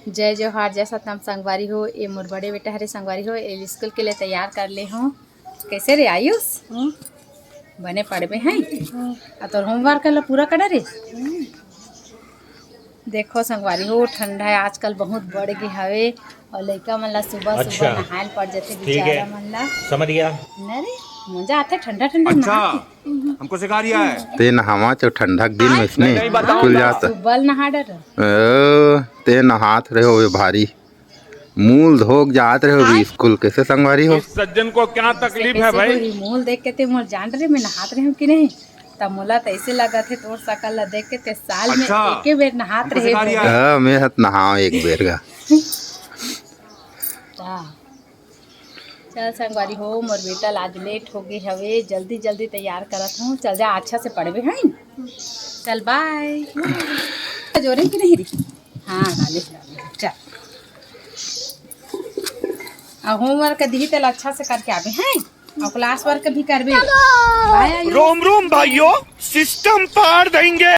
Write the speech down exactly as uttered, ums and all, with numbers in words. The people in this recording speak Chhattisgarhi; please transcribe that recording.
जय जोहार, जय सतनाम संगवारी हो। ए मोर बड़े बेटा हरे संगवारी हो, ए स्कूल के लिए तैयार कर ले हो। कैसे रे आयुष? हम्म। बने पढ़बे हैं? हम्म। आ तोर होमवर्क ला पूरा करा रे? हम्म। देखो संगवारी हो, ठंडा है आजकल बहुत बढ़ गे हवे, और लइका मन ला सुबह सुबह अच्छा। नहाए ल पड़ जाथे ठीक है। बेचारा मन ला। समझ गया। न रे, मजा आथे ठंडा ठंडा अच्छा, नहा के। हमको सिखा रिया है। ते नहावा चो ठंडा के दिन में इसने नहीं, नहीं, बताऊंगा। स्कूल जाता। सुबह ल नहा डर। ओ, ते नहात रहे हो भारी। मूल धोक जात रहे हो भी स्कूल, कैसे संगवारी हो? इस सज्जन को क्या तकलीफ है कैसे भाई? होही? मूल देख के ते मोर जान रहे मैं नहात रहे हूँ कि नहीं, तब मोला तो ऐसे लगा थे तोर सकल ला देख के ते साल में अच्छा, एके बेर नहात हमको रहे सिखा हो। रिया है। हाँ, मैं हत नहाओ एक बेर का। ता। चल संगवारी हो, मोर बेटा ला आज लेट हो गए हवे, जल्दी जल्दी तैयार करत हूँ। चल जा, अच्छा से पढ़बे हैं। चल बाय। जोरे की नहीं रही? हाँ, डाले, डाले। चल। अब होमवर्क दिही तेला अच्छा से करके आबे हैं, और क्लास वर्क भी करबे। बाय आयुष। रोम रोम भाइयों, सिस्टम पार देंगे।